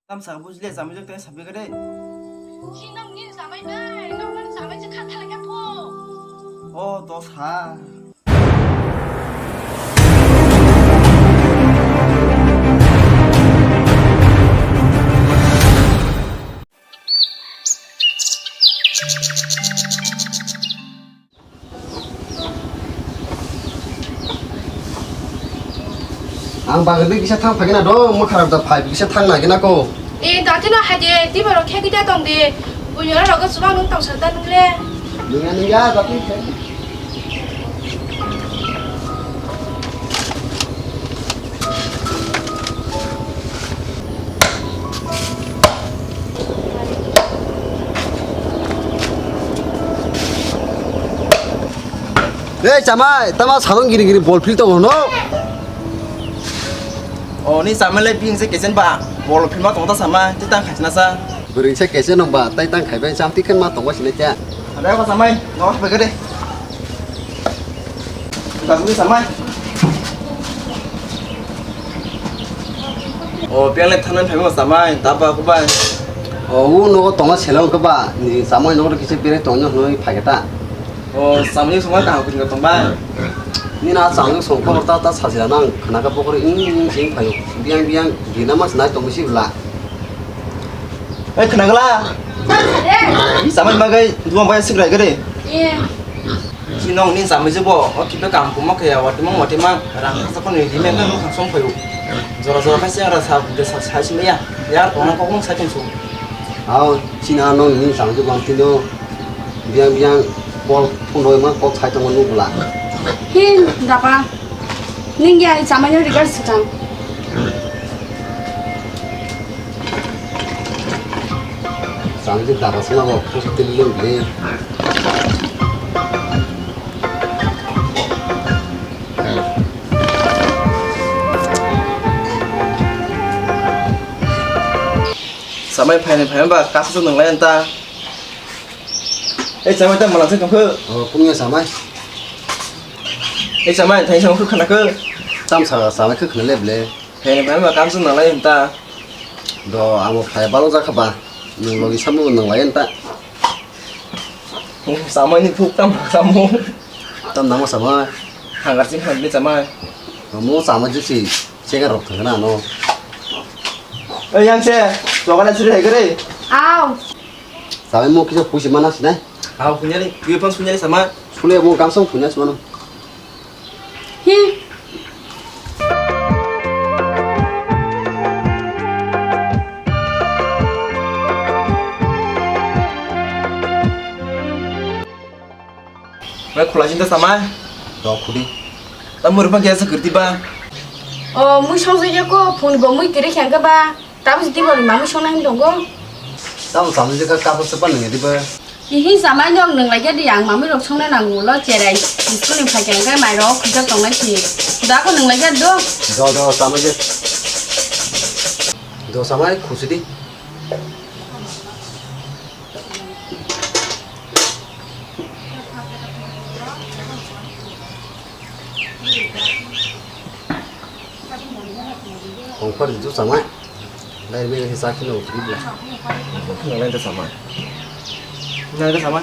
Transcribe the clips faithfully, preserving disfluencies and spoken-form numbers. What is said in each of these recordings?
Tamsa bujle chamai jak tei sabi kade. Sinong ni chamai bai, nong ni chamai je khatha lagi pho. O to sa. Ang bagwi kisa thang phagina do, mwkharok da phai kisa thang nagina ko. E, dati no hai de, ti borok khe kita tong de. Bunyora rogo subang nung tong sa ta nung le. Nung ya, nung ya, dati khe. Ei chamai, tama salon giri giri bol phil tongo no? O ni chamai le bini se kesen ba, bol phil ma tong ta chamai, tei tang khaisna sa. Bwrwi se kesen nong ba, tei tang khaibai cham tikhen ma tongba sinai kya? Ada apa chamai? Nong apa gede? Bagus sama. O piang le thanan phai mo samai, tapa ko bai. O u nogo tonga sela ko ba, ni samai nogo kise pere tongno noi phai ta. O samai suma ka ko tong bai. Ni na samai song ko ta ta sajila nang khana ka pokori ing ing sing phayo. Biang biang dina mas nai tong si bla. Ei khana gala. Samai magai duang bai sikrai gede. Iya. Sinong ni samai je bo, o kipe kam kumo khe ya, watimang watimang, rang sakon ni rime na nung song phayu. Jora jora khaise ara sa, de sa, sa simi ya, yar tongna kok mung sa tong su. Aw, china nong ni samai je bang tino, biang biang, pol, pun roi ma kok sai tong nu bla. Hin, dapa, ning ya, samai ni rigar sikang. Samai je dapa suna bo, kok tili lung bli. Samai phaini phaima ba kasu nung lai anta. Ei samai ta malang se kangkhe. O, kungya samai. Ei samai thai samai khuk khana khe. Tam sa samai khuk khana le ble. Phaini phaima ba kasu nung lai anta. Do amo phai balo jakha ba. Nung logi samai nung lai anta. Samai ni phuk tam samo. Tam namo samai. Hangar sing hangar ni samai. Mo samai jisi chenga rok thangna no. Ei yang se, jogana suri hai kare. Aw. Samai mo kisa pusi mana sinai. Aw punyali, yu pang sunyali samai. Sule mo kamsong punya sumano. Hi. Mai khula jinta samai. Rok khudi. Tam mur pa kya sa kurti ba. O mui song sa ko phone bo mui kiri khyang ka ba. Tamo si tibor ni mamui song nang tongo. Tamo tamo je ka kapo sepa nang di ba. Hihi samai no nang lai di ang mamui rok song nang ulo cherai. School ni phai khe mai rok khujak tong lai si. Da ko nang lai do. Do do samai je. Do samai khusi di. Kongkhar jitu sama. Lai mega hisa kino utri bla. Nang lai ta sama. Nang ta sama.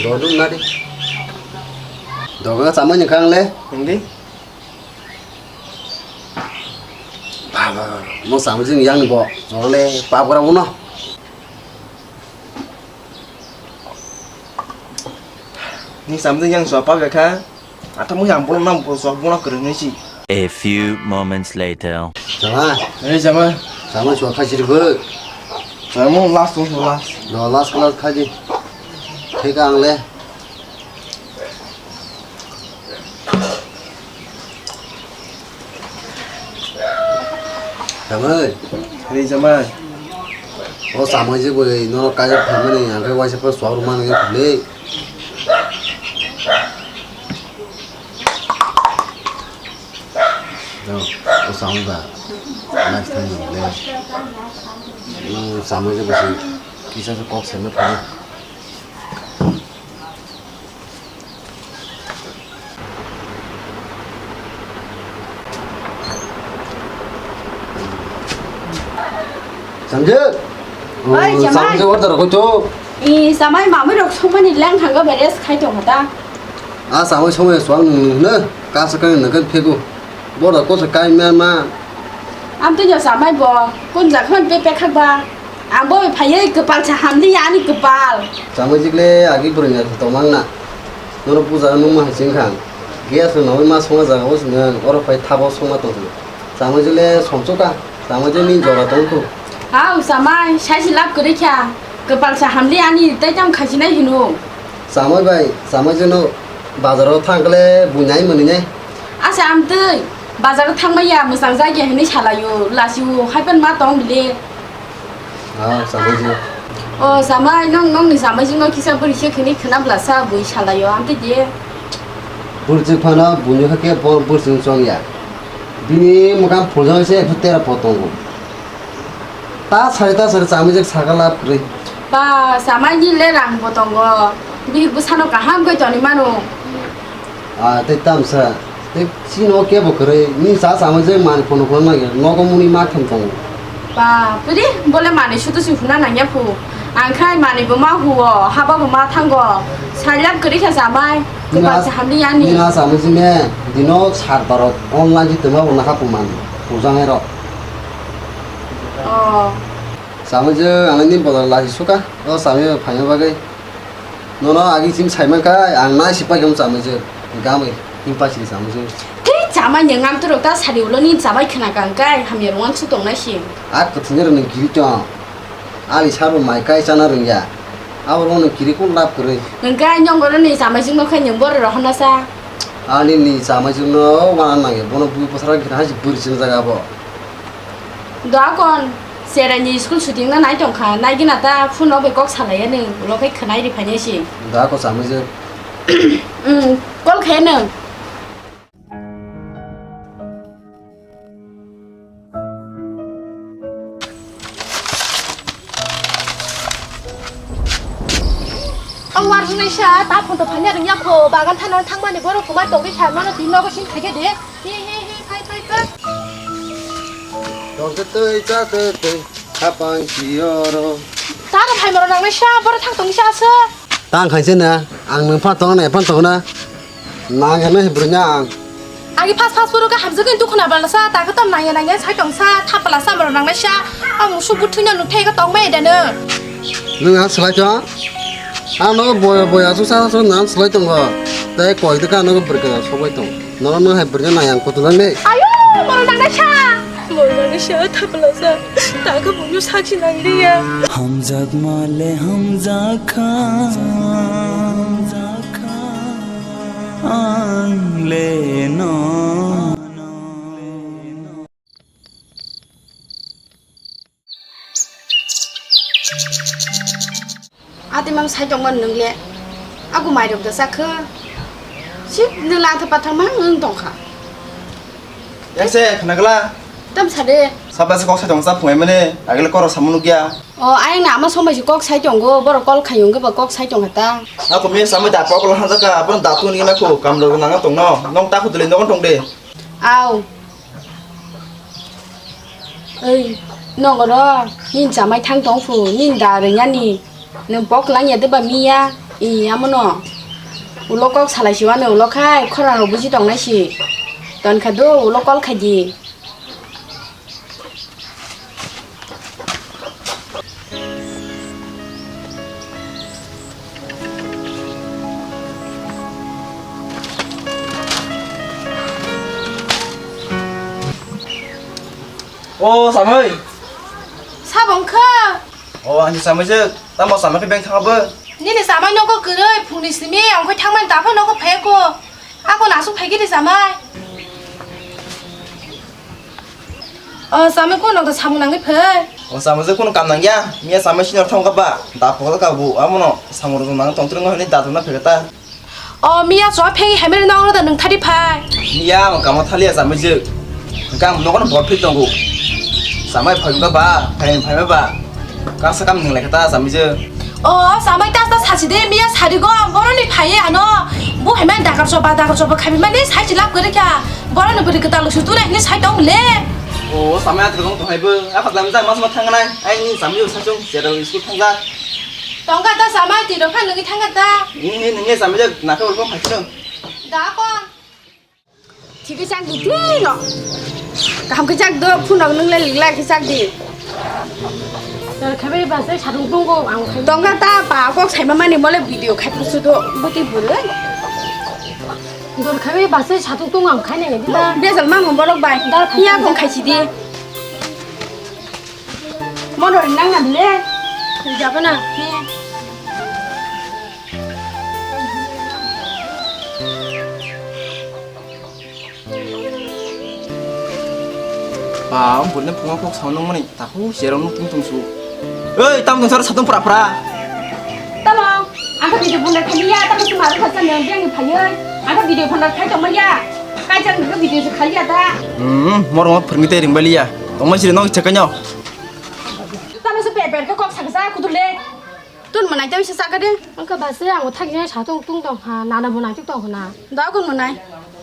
Dodu nadi. Doga sama nyekang le. Hindi. Baba, mo sama jing yang bo. Ole papra uno. Ni samde yang sua pa bekha. Ata mo yang bolong nang bo sua bolong kereng ni si. A few moments later. Jama. Eh, jama. Jama sua kha jiri bo. Jama last mo last. No last class kha ji. Thik ang le. Jamai. Hey, jamai. O samai je boi, no kaya phamani, ang khe waisa pa suar mani khe phule. No, o samai ba, next time le. No, samai je boi, kisa se kok se me phule. Samjek. Oi, Chamai. Samjek, order rok hoito. I, Chamai, mamui rok songmani leng thanggo, beres khai tong kha ta. A, Chamai, songmani suang nung nung hwno, kasa kani nung khe phego. Borok kosa kai ma ma. Am twi no Chamai bo, kun jak hwn pe pe khak ba. Ang bo phaiye kwpal sa hamli ani kwpal. Chamai jikle agi bwrwi ya tong mang na. Nono puja nung ma hai ching khang. Gas no nangwi ma songma jaga o swnang, oro phai thabo songma tong. Chamai jikle somchoka, chamai jikni jora tong khu. Hao Chamai, sai si lab kwrwi kha. Kwpal sa hamli ani tei tam khasinai hino. Chamai bai, chamai jikno bazaro thang kle buinai mwnwi nai. Asa am twi bazaro thangma ya mwchang jagya hinwi salaio, lasio, hai pan ma tong bile. Ah, Chamai ji. O Chamai, nong, nongni Chamai jikno kisa bwrwi se khini khwna bwlasa bui salaio, amtwi di. Bwrwi jik phano buino kha khe bo bwrwi jik chong ya. Bini mwkhang phuljaui se ekso tera po tongo. Ta sari ta sari Chamai jik sakha lab kwrwi. Ba, Chamai ni le rang bo tongo. Bihik bwsano kaham khe toni mano. Ah, tei tamsa, tei chini o kebo kwrwi, nini cha chamai je mani phone phone nangya, nogo muni ma thum tongo. Ba, pwiri, bole mani sudu si huna nangya phu. Ang khai mani bo ma huo, haba bo ma thango. Sailap kwrwi kha chamai, kwbang sa hamni yani. Nini a chamai je me, dino sat barok online ji tongma bo nakha phu mani, pujangai rok. Oh. Chamai je, ang ni bodol lahi suka, o chamai phaima bagwi. Nono agi chim saiman kha, ang nai si paikha chamai je, gamai, him pasi chamai je. Tei chamai ni ngam turok ta sari ulo ni chamai khna kang kai, hamya rwang su tong nai si. A kwthwini rwni kiri tong. Ani sabo mai kai chana rwngya. Abo rwno kiri kun lab kwrwi. Hwnkhe nyong oro ni chamai jwk no khai nyong boro rohorna sa. Ani ni chamai jwk no wana nangya, bono bui bwsara gina hai bwrwi chini jaga bo. Doakon, cherai ni school shooting no nai tong kha, nai gina ta phone no bai kok salai ya nung, ulo khai khwnai ri phai nai si. Doakon chamai je. Hmm, call khai nung. O war hwnwi sa, ta phone to phai nai rung ya kho, bagan thana thang mani borok kwmai tong ri kha, nono twi nogo sing khai khe de. Hi, hi, hi, phai, phai, phai. Tong twi twi, cha twi twi, hapang si oro. Ta rw phai moro nang nai sa, boro thang tong sa sa. Tang khai se na, ang nung phan tong na, phan tong na. Nang ya nai bwrwi na ang. Agi phas phas boro ka hamjak ni dukhu na bala sa, ta khe tam nang ya nang ya sai tong sa, thap bala sa moro nang nai sa. Ang musu buthui no nung thai ka tong mai da no. Nung ang slai tong. Ang no boy boy asu sa sa nang slai tong ba. Tei koi de ka no bwrwi ka sok bai tong. Nono nung hai bwrwino nai ang kutung nang de. Ayo, moro nang nai sa. Moro nang nai sa, thapla sa. Ta khe bungno sakchi nang de ya. Hamjakma le hamjakha. Ang le no. Ati mang sai tongma nung le. Aku mai rok da sakho. Si nung lang thapa thang mang nung tong kha. Yang se khna gala. Tam sa de. Sabla se kok sai tong sa phungai mane. Agile koro samu nugya. O ayang na ama somai si kok sai tongo. Boro kol khayung ge ba kok sai tong kha ta. Aku me samai da kok lo hanja ka. Boro da tu ni na ko kam lo nang tong no. Nong ta khu dule nong tong de. Au. Oi, nongoro, nini chamai thang tong phu, nini da rwngya ni, nwng pok lang ya de ba miya, i amono. Ulo kok salai si wano ulo khai, khorang rok buji tong nai si. Ton kha do, ulo kol khai di. O samai. Sabo wngkha. O ani samai je, tamo samai khe beng thangabo. Nini samai nogo kwrwi, phungni simi, ongkhoi thangmani taphano nogo phaiya ko. Ako nasuk phaikhe di samai. O samai ko nokta samung nangwi phai. O samai je kono kam nangya, miya samai senior thangkha ba, da phokol ka bu, amono samung rok nang tongtwrwng hwnwi da thangna phaikha ta. O miya chwa phai hamari nang da nang thari phai. Miya ang kamo thali ya samai je. Hwnkhe ang nogo no bol phik tongo. Samai phai wngkha ba, phai phai ba. Kasa kam nung lekha ta samai je. O samai ta ta sasi de miya sari go boroni phai ano. Bo hamari dakar choba dakar choba khabi mani sai chilap kore kya. Boroni buri kwtal su tu na hini sai tong le. O, samai athwk wng tong hai bo. Aphak lam jak mas ma thang nai. Ai ni samai yo sachung, jera school thang jak. Tongka ta samai ti rok kha nungwi thang ta. Ni, ni, nungni samai jak nakhe ulpong phaichung. Da kon. Thik khe chak di, thik no. Kaham khe chak do, phunok nung le lik lai khe chak di. Dor khabai ba se satung tongo, ang khai. Tongka ta ba kok saima mani mole video khai pusu do, bwtwi bwrwi. Dor khabai ba se satung tongo, ang khai nai di. Bejal mang borok bai. Dor khai. Ya kong khai si di. Mono rinang na bile. Jabana. He. Ba, ang buino phungo kok sao nung mani, tahu jerong nung tung tung su. Oi, tam tung sar satung pra pra. Tamo, ang khe video phone khai ya, tamo sima rok khasa nang biang phai oi. Ang khe video phone khai tong ya. Kai jang khe video se khai ya ta. Hmm, mor mo phirmi te ring bali ya. Tong ma siri nong cheka nyo. Tamo se pe pe kok sa sa kudu le. Tun mwnai tei se chakha de. Ang khe ba se ang thak jeng satung tung tong kha, nana bo naituk tong kha na. Da kon mwnai.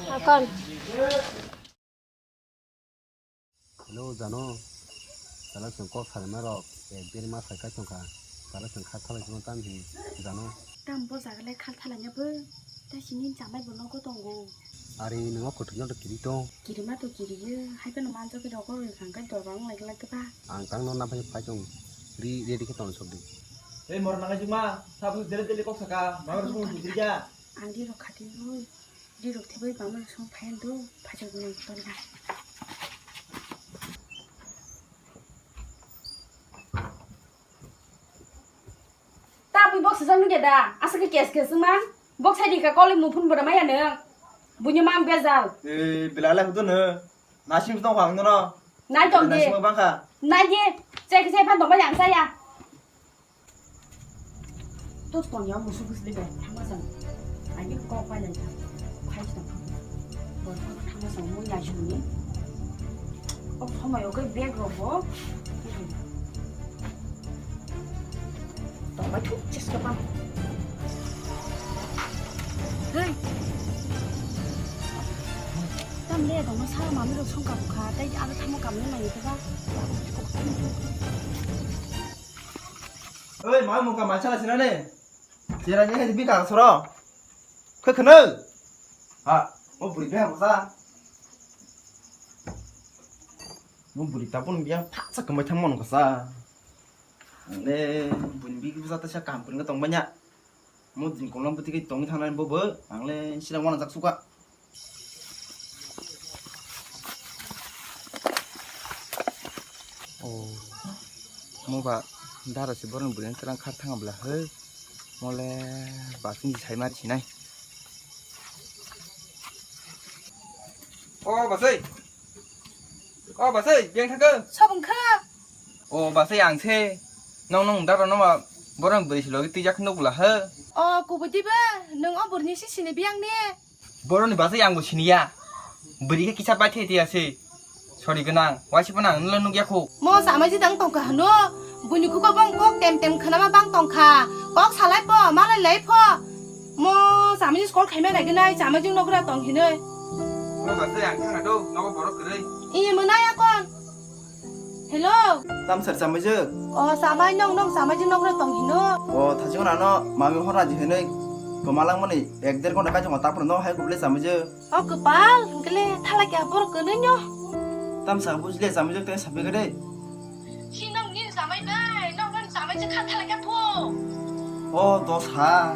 Akon. Hello, jano. Sala chwng kok salaima rok, ek deri mas hai kai tong kha. Sala chwng kha thalai chwng tam hi, jano. Tam bo jaga lai khal thalaina bo. Ta sini chamai bo nogo tongo. Ari nungo kwthwino do kiri tong. Kirima to kiriyo, hai phano manjak khe rok rok rwkha, hwnkhe dorbar wng lai glak khe ba. Ang tangno naphai phai tong, ri ready khe tong sok di. Ei mor nangai juma, sabu dele dele kok saka, mangro sung dikriya. Ang di rok khati roi, di rok thebai bamar sung phai do, phajak nang ton ba. Tabwi bok sejak nugya da, aswk khe kes kes wngma. Bok sai di kha koli muphun bwrwi maya nwng. Buini mang bejal. Eh, belai lai hudu no. Nasing tong phang no. Nai tong di. Nasing bang kha. Nai di. Chek chek phan tong ba yang saya. To tong ya musu bus le bai thangma jang. Ani kok bai lai ta. Khai tong. Bor thangma jang mo ya juni. O somoi o khe bag rok bo. Tongbai thuk cheska bang. Hei. Tam le tongma sa mami rok song kabu kha, tei aro thamo kamle mai khe ba. Oi, ma mukha mansa la sinane. Jera ni hai bika soro. Khe khno. Ha, mo buri be ha sa. Mo buri ta pun biang pha sa kemai thang mon ko sa. Ang le buini bigi bwsa ta sa kaham kwrwngkhe tong manya. Mo din kolom bwtwi khe tongwi thangnani bo bo. Ang le sila wanajak suka. O, mo ba dara se borok ni bwrwi ni twlang khar thang bwla he. Mo le basing sai ma sinai. O basai. O basai, beng thangkhe. Sobung kha. O basai ang se. Nong nong dara no ma borok bwrwi si logi twijak nuk bwla he. O kubui diba, nung o burni si sini biang ni. Borok ni basai ang bo siniya. Bwrwi khe kisa bai thai thai ase. Sori gwnang, waisa phano ang nokle nukya kho. Mo chamai je dang tongkha hwno, buini khugo bong kok tem tem khwnama bang tongkha. Kok salai pho, malai lai pho. Mo chamai je call khaima nai gwnai, chamai je nogra tong hinoi. Mo ba se ang thangna do, nogo borok kwrwi. Iye mwnai akon. Hello. Tam sar chamai je. O chamai nong nong chamai je nogra tong hino. O thajing rano mami hora je hinoi. Komalang mani ek der ghonta kai jongma tapno no hai kuble chamai je. O kwpal, hwnkhe le thala khe borok kwnwi no. Tamsa bujle chamai jak tei sapi gade. Si nong nini chamai bai, nong nong chamai se kha thala khe pho. O dos ha.